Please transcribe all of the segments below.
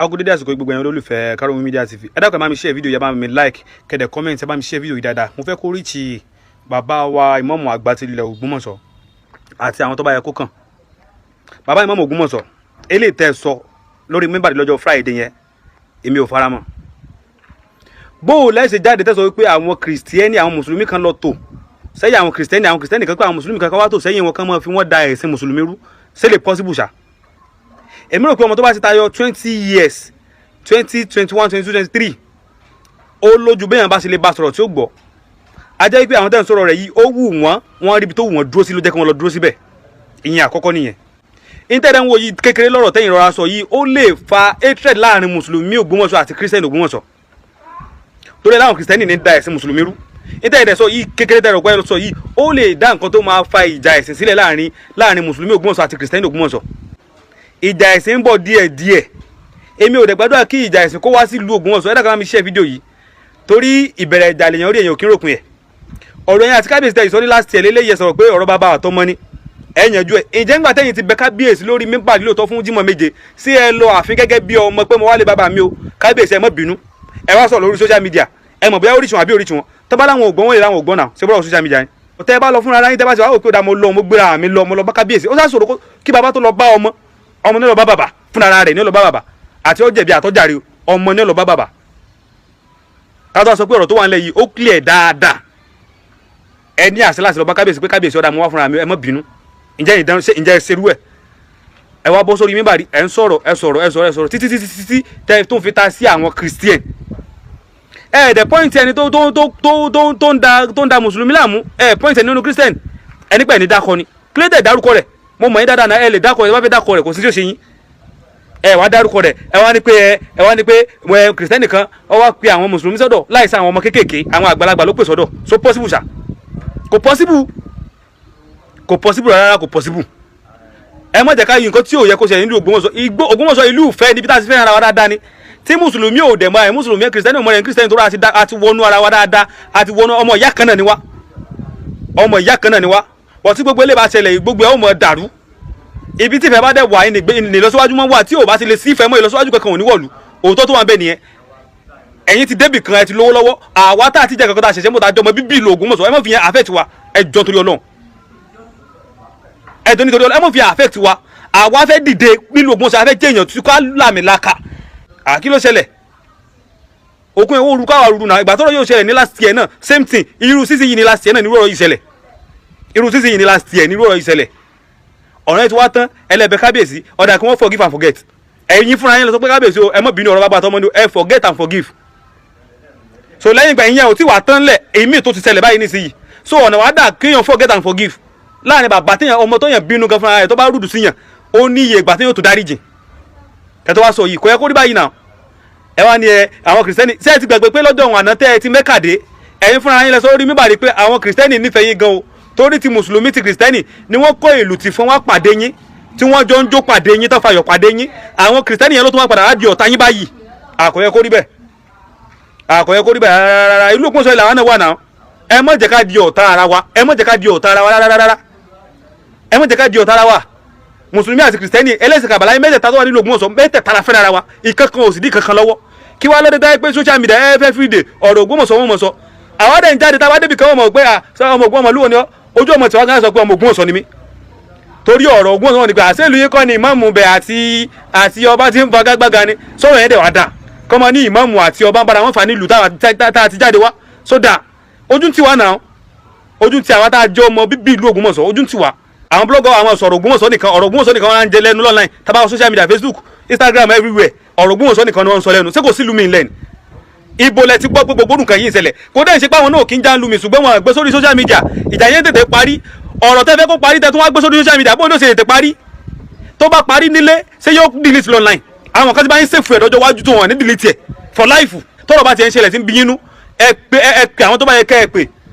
Agogo dédé àsìkò, gbogbo ẹ̀yin olólùfẹ́ Karunwi Media TV, ẹ dákun, ẹ bá mi share fídíò yìí, ẹ bá mi like, kẹ́ dẹ̀ comment, ẹ bá mi share fídíò yìí dáadáa. Mo fẹ́ kó reach bàbá wa ìmáàmù àgbà ti ilẹ̀ Ògbómọ̀ṣọ́ àti àwọn tó bá yẹ kó kàn. Bàbá ìmáàmù Ògbómọ̀ṣọ́, eléyìí tẹ́ ẹ sọ lórí mímbàdí lọ́jọ́ Friday yẹn, èmi ò fara mọ́. Bó o lẹ́sẹ̀ jáde tẹ́sọ̀ wípé àwọn Kìrìsìtẹ́nì, àwọn Mùsùlùmí kan lọ tò sẹ́yìn àwọn Kìrìsìtẹ́nì, àwọn Kìrìsìtẹ́nì kan pé àwọn Mùsùlùmí kan wá tò sẹ́yìn wọn, kan máa fi wọ́n da ẹ̀sìn Mùsùlùmí rú, ṣé lè possible ṣá? Èmi rò pé ọmọ tó bá ti tayọ 20 years, 20, 21, 22, 23, ó lójú béèyàn bá ṣe lè bá sọ̀rọ̀ tí ó gbọ́. A jẹ́ pé àwọn tẹ́ ń sọ̀rọ̀ rẹ̀ yìí, ó wù wọ́n, wọ́n rí ibi tó wù wọ́n dúró sí ló jẹ́ kí wọ́n lọ dúró síbẹ̀. Ìyẹn àkọ́kọ́ nìyẹn. Ìtẹ̀rẹ̀ ń wo yìí kékeré lọ́rọ̀ tẹ́yìn rọra sọ yìí, ó lè fa hatred láàrin Mùsùlùmí Ògbómọ̀ṣọ́ àti Kírísítẹ́nì Ògbómọ̀ṣọ́, torí láwọn Kìrìsìtẹ́nì ní da ẹ̀sìn Mùsùlùmí rú. Ìtẹ̀rẹ̀ sọ yìí kékeré tẹ̀rẹ̀ pẹ́ sọ yìí, ó lè dá nǹkan tó máa fa ìjà ẹ̀sìn sílẹ̀ láàrin Mùsùlùmí Ògbómọ̀ṣọ́ àti Kìrìsìtẹ́nì Ògbómọ̀ṣọ́. Ìjà ẹ̀sìn ń bọ̀ díẹ̀ díẹ̀. Èmi ò dẹ̀ gbàdúrà kí ìjà ẹ̀sìn kó wá sí ìlú Ògbómọ̀ṣọ́. Ẹ̀dá kan bá mi share fídíò yìí, torí ìbẹ̀rẹ̀ ìjà lèèyàn orí èèyàn ò kí ń ròpin ẹ̀. Ọ̀rọ̀ yẹn àti kábíyèsí tẹ̀ ìsọ ní last year lélẹ́yẹ sọ̀rọ̀ pé ọ̀rọ̀ bàbá àtọmọ ni ẹ yanjú ẹ. Ǹjẹ́ ńgbà tẹ́yìn ti bẹ kábíyèsí lórí mímbà lóòótọ́ fún jímọ̀ 7 sí, ẹ lọ ààfin gẹ́gẹ́ bí ọmọ pé mo wá lé bàbá mi o, kábíyèsí, ẹ má bínú? Ẹ wá sọ̀rọ̀ lórí social media, ẹ mọ̀ bóyá oríṣi wọn àbí oríṣi wọn tó bá láwọn ògbọ́n, wọn lè láwọn ògbọ́n náà ṣé bọ́rọ̀ social media ni. Tẹ́ ẹ bá lọ fúnra ara yín, tẹ́ bá ṣe wá òkè òdà, mo lọ, mo gbéra mi lọ, mo lọ bá kábíyèsí. Ó sá sọ̀rọ̀ kí bàbá tó lọ bá ọmọ, ọmọ ní lọ bá bàbá fúnra rẹ̀, ní lọ bá bàbá àti ó jẹ̀bi àtọ́jàre, ọmọ ní lọ bá bàbá. Ká tó sọ pé ọ̀rọ̀ tó wà nílẹ̀ yìí, ó clear dáadáa. Ẹ ní àṣẹ láti lọ bá kábíyèsí pé kábíyèsí, ọ̀dà, mo wá fúnra mi, ẹ má bínú. Ǹjẹ́ ìdán ṣe? Ǹjẹ́ ẹ ṣerú ẹ̀? Ẹ wá bọ́ sórí mímbàrí, ẹ ń sọ̀rọ̀, ẹ sọ̀rọ̀, ẹ sọ̀rọ̀, ẹ sọ̀rọ̀ títí títí títí tẹ tó ń fi ta sí àwọn Christian. Ẹ dẹ̀ point ẹni tó tó ń da Mùsùlùmí láàmú. Ẹ point ẹni nínú Christian, ẹni pẹ̀ ní dákọ ni kílódé dárúkọ rẹ̀. Mo mọ̀ yín dáadáa náà, ẹ lè dákọ rẹ̀. Ẹ bá fẹ́ dákọ rẹ̀, kò sí tí ó ṣe yín. Ẹ wá dárúkọ rẹ̀, ẹ wá ní pé ẹ wá ní pé ẹ Kìrìsìtẹ́nì kan ọ wá pe àwọn Mùsùlùmí sọ́dọ̀ láìsí àwọn ọmọ kéékèèké, àwọn àgbàlagbà ló pè sọ́dọ̀. So possible ṣá? Kò possible, kò possible rárá, kò possible. Ẹ má jẹ́ ká yí nǹkan tí ò yẹ kó ṣẹlẹ̀ nílùú Ògbómọ̀ṣọ́. Igbó Ògbómọ̀ṣọ́, ìlú ìfẹ́ níbi tá a ti fẹ́ràn ara wa dáadáa ni, tí Mùsùlùmí ò dẹ̀ mọ́ ẹ̀ Mùsùlùmí, Kìrìsìtẹ́nì ò mọ́ ẹ̀ Kìrìsìtẹ́nì, tó rà àti wọnú ara wa dáadáa, àti wọnú, ọmọ ìyá kan náà ni wá, ọmọ ìyá kan náà ni wá. Wọ́n tí gbogbo ilé bá ṣẹlẹ̀, gbogbo ẹ̀ ó mọ̀ dàrú. Ibi tí ìfẹ́ bá dẹ̀ wà ní ìlọsíwájú mọ́ wà. Tí ò bá ti lè sí ìfẹ́ mọ́, ìlọsíwájú kankan ò ní wọ̀lú. Òótọ́ tó wà ń bẹ nìyẹn. Ẹ̀yin ti débì kan, ẹ ti lówó lọ́wọ́. Àwa tá a ti jẹ́ kankan, tá a ṣẹ̀ṣẹ̀ mọ́, tá a jọmọ bíbí ìlú Ògbómọ̀ṣọ́, ẹ má fi yẹn affect wa. Ẹ jọ, torí Ọlọ́run, ẹ jọ, nítorí Ọlọ́run, ẹ má fi yẹn affect wa. Àwa fẹ́ dìde nílùú Ògbómọ̀ṣọ́, a fẹ́ jẹ́ èèyàn tí ká làmìlaka. Kí ló ṣẹlẹ̀? Òkun ẹ̀wọ̀n orúkọ àwọn arúgbó náà. Ìgbà tọ́rọ̀ yóò ṣẹlẹ̀ ní last year náà, same thing, irú sísìn yìí ní last year náà ní irú ọ̀rọ̀ yìí ṣẹlẹ̀. Irú sísìn yìí ní last year ní irú ọ̀rọ̀ yìí ṣẹlẹ̀. Ọ̀rọ̀ yẹn ti wá tán, ẹlẹ́bẹ̀ kábíyèsí, ọ̀dà kí wọ́n forgive and forget. Ẹ̀yin fúnra yín lọ sọ pé kábíyèsí o, ẹ má bínú, ọ̀rọ̀ bàbá àtọmọ ni o, ẹ forget and forgive. So lẹ́yìn ìgbà ìyẹn ò tí wàá tán lẹ̀, èmi tó ti ṣẹlẹ̀ báyìí nísìnyí. So ọ̀nà wàá dà kéèyàn forget and forgive láàrin bàbá téèyàn, ọmọ tó yàn bínú gan fúnra rẹ̀, tó bá rúdù síyàn, ó ní iye ìgbà téèyàn tó dáríjìn. Kẹtọ́ wá sọ yìí, kò yẹ kó rí báyìí náà. Ẹ wá ní ẹ àwọn Kìrìsìtẹ́nì, ṣé ẹ ti gbàgbé pé lọ́jọ́ òun àná tẹ́ ẹ ti mẹ́kàdé, ẹ̀yin fúnra yín lẹ sọ orí mímbàrí pé àwọn Kìrìsìtẹ́nì nífẹ̀ẹ́ yín gan o, torí ti Mùsùlùmí, ti Kìrìsìtẹ́nì ni wọ́n kó ìlú tì fún wọn pàdé yín, tí wọ́n jọ ń jó pàdé yín, tó fayọ̀ pàdé yín. Àwọn Kìrìsìtẹ́nì yẹn ló tún wá padà á di ọ̀tá yín báyìí. Àkọ́yẹ kó rí bẹ́ẹ̀, àkọ́yẹ kó rí bẹ́ẹ̀ rárá. Ìlú Ògbómọ̀ṣọ́ ilẹ̀ àwọn náà wà náà. Ẹ má jẹ́ ká di ọ̀tá ara wa, ẹ má jẹ́ ká di ọ̀tá ara wa rárá, ẹ má jẹ́ ká di ọ̀tá ara wa. Mùsùlùmí àti Kìrìsìtẹ́nì, ẹlẹ́sìn kàbàláyé mẹ́tẹ̀ẹ̀ta tó wà nílùú Ògbómọ̀ṣọ́, mẹ́tẹ̀ẹ̀ta la fẹ́ràn ara wa. Ìkankan ò sì dí kankan lọ́wọ́. Kí wàá lọ́dẹ táyé pé social media ẹ fẹ́ free ọ̀rọ̀ Ògbómọ̀ṣọ́ wọn mọ̀ sọ. Àwọn dẹ̀ ń jáde, tá a bá débi kan, wọ́n mọ̀ pé à sọ ọmọ Ògbómọ̀ lúwo ni ọ́. Ojú ọmọ tiwa gan sọ pé ọmọ Ògbómọ̀ṣọ́ ni mí, torí ọ̀rọ̀ Ògbómọ̀ṣọ́ wọn ni pé àṣẹ ìlú yín kọ́ ni ìmáàmù bẹ̀ àti ọba tí ń fa gágbága ni. Sọ̀rọ̀ yẹn dẹ̀ wá dà kọ́mọ ní ìmáàmù àti ọba ń bára wọn fà nílùú tá a ti jáde wá sódà. Ojú ń tiwa náà, ojú ń ti àwa tá a jẹ́ ọmọ bíbí ìlú Ògbómọ̀ṣọ́, ojú ń tiwa. Àwọn blogger, àwọn sọ̀rọ̀ Ògbómọ̀ṣọ́ nìkan, ọ̀rọ̀ Ògbómọ̀ṣọ́ nìkan wọn ń jẹ lẹ́nu online. Tábà social media, Facebook, Instagram, everywhere, ọ̀rọ̀ Ògbómọ̀ṣọ́ nìkan ni wọ́n ń sọ lẹ́nu. Ṣé kò sí ìlú mi lẹ́nu? Ibo lẹ ti gbọ́ pé gbogbo nǹkan yìí ń ṣẹlẹ̀? Kò dẹ́ ń ṣe pé àwọn náà kì í já ń lu mi, ṣùgbọ́n wọn gbé sórí social media. Ìjà yẹn tètè parí. Ọ̀rọ̀ tẹ́ fẹ́ kó parí, tẹ́ tún wá gbé sórí social media, bóun ló ṣe tètè parí? Tó bá parí nílé, ṣé yóò delete online? Àwọn kan ti bá ń sèfù ẹ̀ lọ́jọ́ wájú tó wọn ní delete ẹ̀ for life. Tọ́rọ̀ bá ti ń ṣẹlẹ̀ sí ń bí yín nú, ẹ pé, ẹ pé àwọn tó bá yẹ kẹ́ ẹ pè.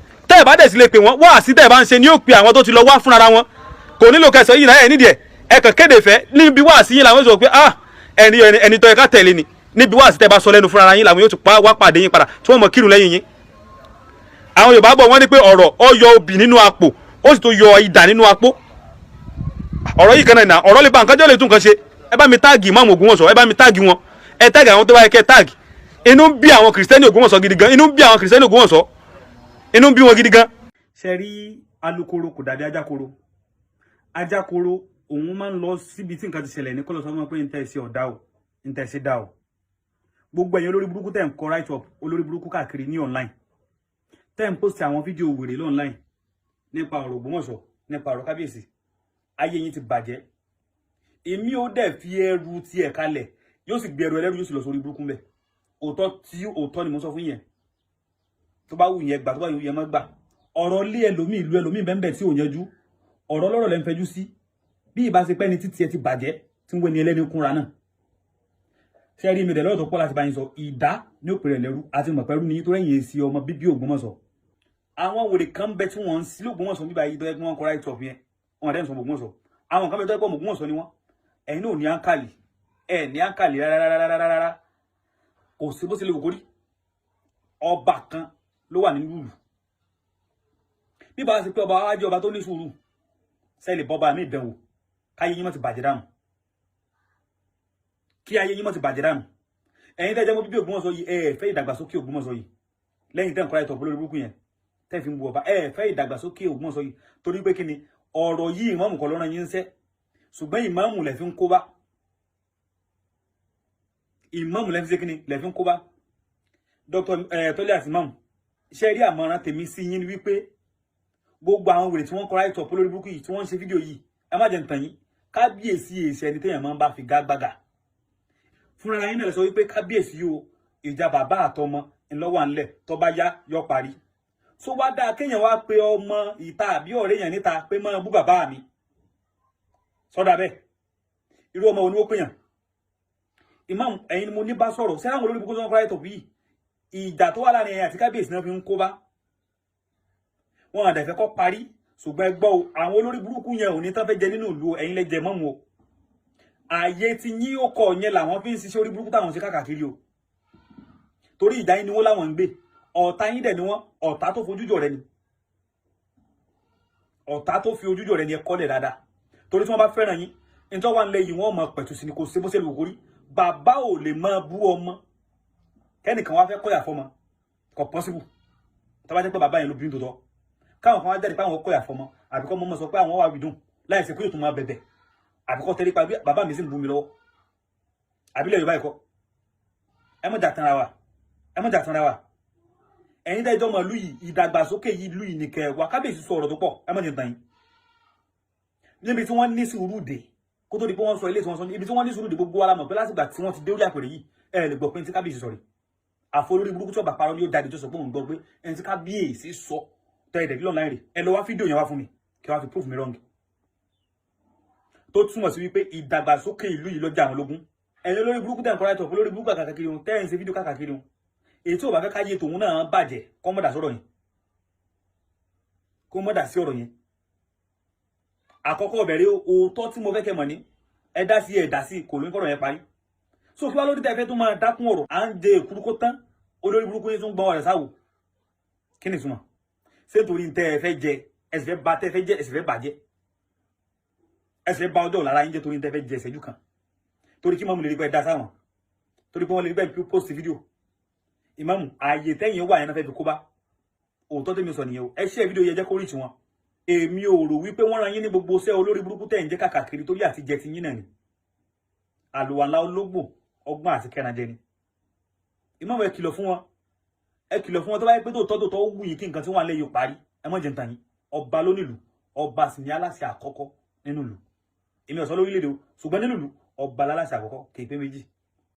Tẹ́ ẹ bá dẹ̀ sí lè pè wọ́n, wá sí tẹ́ ẹ bá ń ṣe ni yóò pe àwọn tó ti lọ wá fúnra wọn. Kò nílò kẹsàn yìí náà, ẹ nídìí ẹ. Ẹ kàn kéde fẹ́ níbi wá sí yín, làwọn sọ pé ah, ẹni ẹni tó yẹ ká tẹ̀lé ni. Níbi wá sí tẹ́ bá sọ lẹ́nu fúnra yín, làwọn yóò tún wá pàdé yín padà, tí wọ́n mọ̀ kírun lẹ́yìn yín. Àwọn Yorùbá bọ̀, wọ́n ní pé ọ̀rọ̀ ó yọ obì nínú àpò, ó sì tún yọ idà nínú àpò. Ọ̀rọ̀ yìí kan náà, ọ̀rọ̀ lè ba nǹkan jẹ́, lè tún nǹkan ṣe. Ẹ bá mi tag Ìmáàmù Ògbómọ̀ṣọ́, ẹ bá mi tag wọn. Ẹ tag àwọn tó bá yẹ kẹ́ tag. Inú ń bí àwọn Kìrìsìtẹ́nì Ògbómọ̀ṣọ́ gidi gan. Inú ń bí àwọn Kìrìsìtẹ́nì Ògbómọ̀ṣọ́, inú ń bí wọn gidi gan. Ṣe rí, alukoro kò dàbí ajákoro. Ajákoro òun máa ń lọ síbi tí nǹkan ti ṣẹlẹ̀ ní kọ́lọ́, sọ fún wọn pé ń tẹ́ ẹ sí ọ̀dà o, ń tẹ́ ẹ sí dá o. Gbogbo ẹ̀yin olórí burúkú tẹ̀ ń kọ write up olórí burúkú káàkiri ní online, tẹ́ ń post àwọn fídíò wèrè online nípa ọ̀rọ̀ Ògbómọ̀ṣọ́, nípa ọ̀rọ̀ kábíyèsí, ayé yín ti bàjẹ́. Èmi ò dẹ̀ fi ẹrù tiẹ̀ kalẹ̀, yóò sì gbé ẹrù ẹlẹ́rù, yóò sì lọ sórí burúkú mbẹ̀. Òótọ́ tí òótọ́ ni mo sọ fún yẹn. Tó bá wù yẹn gbà, tó bá wù yẹn má gbà. Ọ̀rọ̀ lé ẹlòmíì, ìlú ẹlòmíì bẹ́ẹ̀ tí ò yanjú, ọ̀rọ̀ ọlọ́rọ̀ lẹ́ ń fẹjú sí. Bí ìbá ṣe pẹ́ ni títí ẹ ti bàjẹ́ tí ń wé ni ẹlẹ́ni kúnra náà. Ṣé rí mi dẹ̀ lọ́rọ̀ tó pọ̀ láti bá yín sọ. Ìdá ní òpèrè lẹ́rú àti mọ̀pẹ́rú ní tó rẹ̀yìn èsì ọmọ bíbí Ògbómọ̀ṣọ́. Àwọn wèrè kan bẹ tí wọ́n ń sí l'Ògbómọ̀ṣọ́ bíbá yìí tó yẹ kí wọ́n kọ write up yẹn, wọn àdéhùn sọ Ògbómọ̀ṣọ́. Àwọn kan bẹ tó yẹ kó Ògbómọ̀ṣọ́ ni wọ́n. Ẹ̀yin náà ò ní áńkàlì, ẹ̀ ní áńkàlì rárá. Kò sí bó ṣe lè wò kórí, ọba kan ló wà nínú ìlú. Bí bá ṣe pé ọba wa jẹ́ ọba tó ní sùúrù, sẹ́lẹ̀ bọ́ba mi ìdánwò káyé yín mọ́ ti bàjẹ́ dànù, kí ayé yín mọ́ ti bàjẹ́ dànù. Ẹ̀yin tẹ́ jẹ́ mọ́ bíbí Ògbómọ̀ṣọ́ yìí, ẹ fẹ́ ìdàgbàsókè Ògbómọ̀ṣọ́ yìí. Lẹ́yìn tẹ́ ń kọ́ra ìtọ̀ lórí burúkú yẹn tẹ́ fi ń bu ọba, ẹ fẹ́ ìdàgbàsókè Ògbómọ̀ṣọ́ yìí. Torí pé kí ni ọ̀rọ̀ yìí, ìmáàmù kọ́ lọ́rọ̀ yín ń sẹ́, ṣùgbọ́n ìmáàmù lẹ̀ fi ń kóbá. Ìmáàmù lẹ̀ fi ṣe kí ni, lẹ̀ fi ń kóbá. Dr. Tọ́lé àti ìmáàmù, ṣe rí, àmọ̀ràn tèmi sí yín wípé gbogbo àwọn wèrè tí wọ́n kọ́ra ìtọ̀ lórí burúkú yìí tí wọ́n ń ṣe fídíò yìí, ẹ má jẹ́ ń tàn yín. Kábíyèsí èsì ẹni téèyàn máa ń bá fi gágbága fúnra yín náà lè sọ wípé kábíyèsí o, ìjà bàbá àtọmọ ńlọ́wọ́ ńlẹ̀, tó bá yá yọ parí. So wá dáa kéèyàn wá pe ọmọ ìta àbí ọ̀rẹ́ yẹn níta pé máa bú bàbá mi sọ́dà bẹ́ẹ̀? Irú ọmọ wo ni ó pèèyàn? Imam, ẹ̀yin ni mo ní bá sọ̀rọ̀. Ṣé àwọn olórí burúkú tó ń kọ́ra ìtọ̀ yìí, ìjà tó wà láàrin ẹ̀yin àti kábíyèsí náà fi ń kó bá wọn, àdẹ̀fẹ́ kọ́ parí. Ṣùgbọ́n ẹ gbọ́ o, àwọn olórí burúkú yẹn ò ní tán fẹ́ jẹ nínú ìlú, ẹ̀yin lẹ jẹ mọ́mu o. Ààyè tí yín ó kọ yẹn làwọn fi ń ṣiṣẹ́ orí burúkú táwọn ṣe káàkiri o, torí ìjà yín ni wọ́n láwọn ń gbé. Ọ̀tá yín dẹ̀ ni wọ́n. Ọ̀tá tó fojújọ rẹ ni, ọ̀tá tó fi ojújọ rẹ ni. Ẹ kọ́lẹ̀ dáadáa, torí tí wọ́n bá fẹ́ràn yín, nítorí wà nílẹ̀ yìí, wọ́n mọ̀ pẹ̀tù sí ni. Kò sí bó ṣe lù kórí, bàbá ò lè máa bú ọmọ kẹ́nìkan wá fẹ́ kọ́yà fọmọ. Kò possible. Tó bá jẹ́ pé bàbá yẹn ló bí tòótọ́, káwọn kan wá jáde pé àwọn kọ́yà fọmọ, àbí kọ́ mọ́mọ́ sọ pé àwọn wà wìdùn láì ṣe pé yóò tún máa bẹ̀bẹ̀, àbí kọ́ tẹ́lẹ̀ pa bàbá mi sì ń bú mi lọ́wọ́, àbílẹ̀ Yorùbá yìí kọ́. Ẹ mọ̀ jà tanra wa, ẹ mọ̀ jà tanra wa. Ẹ̀yin tẹ́jọ́ mọ̀ lú yìí, ìdàgbàsókè yìí lú yìí nìkẹ́ wa. Kábíyèsí sọ ọ̀rọ̀ tó pọ̀, ẹ mọ̀ jẹ́ tàn yín. Níbi tí wọ́n ní sùúrù dé kó tó di pé wọ́n sọ ilé tí wọ́n sọ, ibi tí wọ́n ní sùúrù dé, gbogbo wa la mọ̀ pé lásìgbà tí wọ́n ti dé orí àpèrè yìí, ẹ lè gbọ́ pé ní tí kábíyèsí sọ rè. Àfọ olórí burúkú tí ọba parọ́ ni ó jáde tó sọ pé òun gbọ́ pé ẹni tí kábíyèsí sọ tẹ ẹ̀dẹ̀ lílọ̀ láì rè. Ẹ lọ wá fídíò yẹn wá fún mi kí wọ́n fi proof mi wrong. Tó túmọ̀ sí wípé ìdàgbàsókè ìlú yìí lọ́jà àwọn ológun. Ẹ̀yin olórí burúkú tẹ̀ ń kọ́ra ìtọ̀, olórí burúkú kàkàkiri ohun tẹ́ ẹ̀ ń ṣe fídíò kàkàkiri ohun, èyí tí ò bá fẹ́ káyé tòun náà bàjẹ́, kọ́ mọ́dà sọ̀rọ̀ yẹn, kó mọ́dà sí ọ̀rọ̀ yẹn. Àkọ́kọ́ bẹ̀rẹ̀, òótọ́ tí mo fẹ́ kẹ́ mọ̀ ní ẹ dá sí, ẹ dá sí kò lóyún kọ́rọ̀ yẹn parí. So kí wá lórí tẹ́ fẹ́ tó máa dákún ọ̀rọ̀ à ń jẹ èkúrú kó tán, olórí burúkú yín tún gbọ́n ọ̀rẹ́ sáwò. Kí ni ìtumọ̀? Ṣé torí tẹ́ ẹ fẹ́ jẹ, ẹ sì fẹ́ ba tẹ́ fẹ́ jẹ, ẹ sì fẹ́ bàjẹ́, ẹ sì fẹ́ ba ọjọ́ ọ̀la ara yín jẹ́, torí tẹ́ fẹ́ jẹ ìṣẹ́jú kan, torí kí mọ́mú lè rí pé ẹ dá sáwọn, torí pé wọ́n lè rí pé post fídíò? Ìmáàmù, ààyè tẹ́yìn wà yẹn náà fẹ́ fi kó bá. Òótọ́ tẹ́mi sọ nìyẹn o. Ẹ ṣe fídíò yẹn, jẹ́ kó reach wọn. Èmi ò rò wípé wọ́n ran yín ní gbogbo iṣẹ́ olórí burúkú tẹ̀ ń jẹ́ kàkàkiri, torí àti jẹ ti yín náà ni. Àlùwàlá ológbò, ọgbọ́n àti kẹrànjẹ ni. Ìmáàmù, ẹ kìlọ̀ fún wọn, ẹ kìlọ̀ fún wọn. Tó bá yẹ pé tòótọ́ tòótọ́ ó wù yín kí nǹkan tí wọ́n lé yóò parí, ẹ mọ̀ jẹ́ ń tàn yín. Ọba lónílùú, ọba sì ní aláṣẹ àkọ́kọ́ nínú ìlú. Èmi ò sọ lórílẹ̀‐èdè o, ṣùgbọ́n nínú ìlú, ọba láláṣẹ àkọ́kọ́, kì í pé méjì.